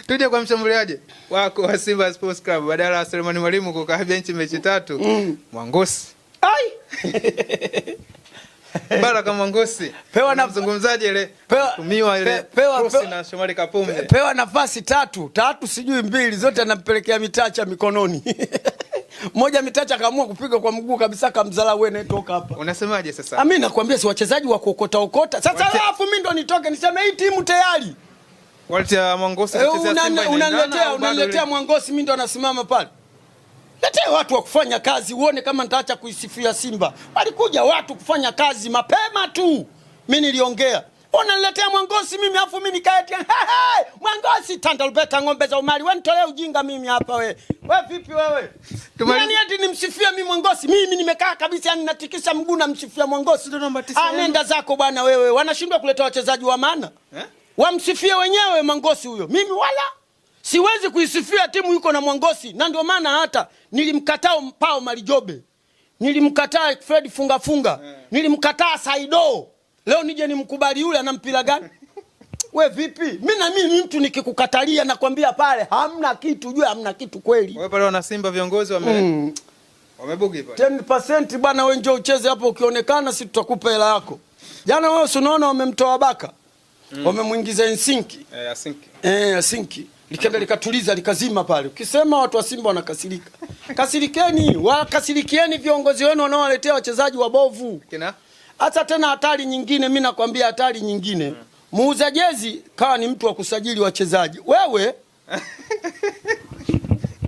Tuje kwa mshambuliaji wako wa Simba Sports Club, badala ya Selemani Mwalimu kukaa benchi mechi 3, Mwangosi. Ai! Baraka Mwangosi. Pewa na mzungumzaji ile pewa, tumiwa ile pewa, cross pewa, na Shomari Kapombe. Pewa nafasi tatu sijui mbili, zote anampelekea Mitacha mikononi. Mmoja Mitacha akaamua kupiga kwa mguu kabisa, akamzala wewe na toka hapa. Unasemaje sasa? Mimi nakwambia si wachezaji wa kuokota okota. Sasa alafu mimi ndo nitoke niseme hii timu tayari. Waltia Mwangosi kuchezea Simba inaendana au bado Unaniletea ile? Mwangosi, mimi ndo anasimama pale. Letea watu wa kufanya kazi uone kama nitaacha kuisifia Simba. Walikuja watu kufanya kazi mapema tu. Mimi niliongea. Unaniletea Mwangosi mimi afu mimi nikae eti, hey, hey, Mwangosi tandalubeta ng'ombe za umali. Wewe nitolee ujinga mimi hapa we. We vipi wewe? Yaani eti nimsifie mimi Mwangosi? Mimi nimekaa kabisa yani natikisa mguu na msifia Mwangosi. Ndio namba 9. Nenda zako bwana wewe. Wanashindwa kuleta wachezaji wa maana. Wamsifie wenyewe Mwangosi huyo. Mimi wala siwezi kuisifia timu yuko na Mwangosi. Na ndio maana hata nilimkataa Pao Malijobe. Nilimkataa Fred Funga Funga. Nilimkataa Saido. Leo nije nimkubali yule ana mpira gani? We vipi? Mimi na mimi mtu nikikukatalia nakwambia pale hamna kitu, jua hamna kitu kweli. Wewe pale wana Simba viongozi wamebugi pale. 10% bwana, wewe njoo ucheze hapo, ukionekana si tutakupa hela yako. Jana wewe si unaona wamemtoa Baka. Wamemuingiza Nsinki. Asinki. Asinki. Likaenda likatuliza likazima pale. Ukisema watu wa Simba wanakasirika. Kasirikeni, wakasirikieni viongozi wenu wanaowaletea wachezaji wabovu. Kina? Hata tena hatari nyingine, mimi nakwambia hatari nyingine. Muuza jezi kawa ni mtu wa kusajili wachezaji. Wewe